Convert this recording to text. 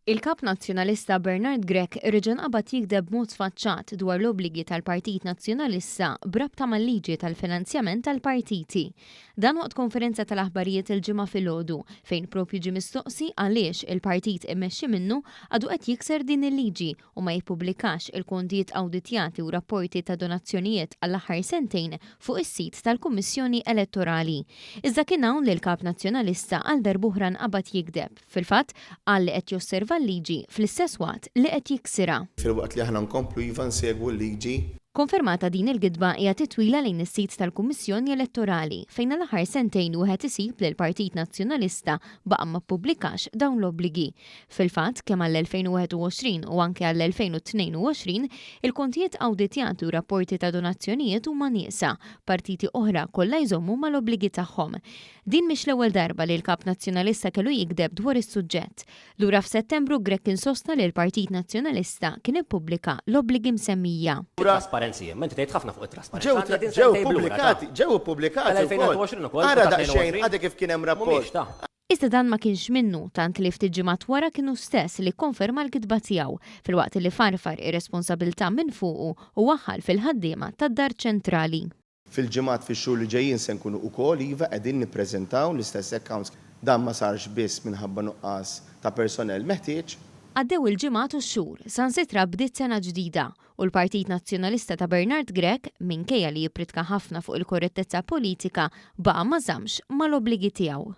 Il-Kap Nazzjonalista Bernard Grech reġa' nqabad jigdeb b'mod sfaċċat dwar l-obbligi tal-Partit Nazzjonalista b'rabta mal-liġi tal-finanzjament tal-partiti. Dan waqt konferenza tal-aħbarijiet il-Ġimgħa filgħodu fejn propju ġie mistoqsi għaliex il-partit immexxi minnu għadu qed jikser din il-liġi u ma jippubblikax il-kontijiet awditjati u rapporti ta' donazzjonijiet għall-aħħar sentejn fuq is-sit tal-Kummissjoni Elettorali. Iżda kien hawn li l-Kap Nazzjonalista għal darb'oħra nqabad jigdeb. Fil-fatt, qal li qed josserva l-liġi fl-istess waqt li qed jiksirha. Filwaqt li aħna nkomplu iva nsegwu l-liġi. Konfermata din il-gidba hija titwila lejn is-sit tal-Kummissjoni Elettorali fejn għall-aħħar sentejn wieħed isib li l-Partit Nazzjonalista baqa' ma ppubblikax dawn l-obbligi. Fil-fatt, kemm għall-2021 u anke għall-2022, il-kontijiet awditjati u rapporti ta' donazzjonijiet huma nieqsa, partiti oħra kollha jżommu mal-obbligi tagħhom. Din mhix l-ewwel darba li l-Kap Nazzjonalista kellu jigdeb dwar is-suġġett. Lura f'Settembru Grech kien sostna li l-Partit Nazzjonalista kien ippubblika l-obbligi msemmija. Trasparenzi, imma inti tgħid ħafna fuq it-trasparenza. Ġew ippubblikati, ġew ippubblikati wkoll. Ara daqsxejn, għadha kif kien hemm rapport. Iżda dan ma kienx minnu, tant li ftit ġimgħat wara kien hu stess li kkonferma l-kitba tiegħu, filwaqt li farfar ir-responsabilità minn fuqu u waħħal fil-ħaddiema tad-Dar Ċentrali. Fil-ġimgħat, fix-xhur li ġejjin se nkunu ukoll, iva, qegħdin nippreżentaw l-istess accounts. Dan ma sarx biss minħabba nuqqas ta' personnel meħtieġ. Għaddew il-ġimgħat u x-xhur, sansitra bdiet sena ġdida, u l-Partit Nazzjonalista ta' Bernard Grech, minkejja li jippritka ħafna fuq il-korrettezza politika, baqa' ma żammx mal-obbligi tiegħu.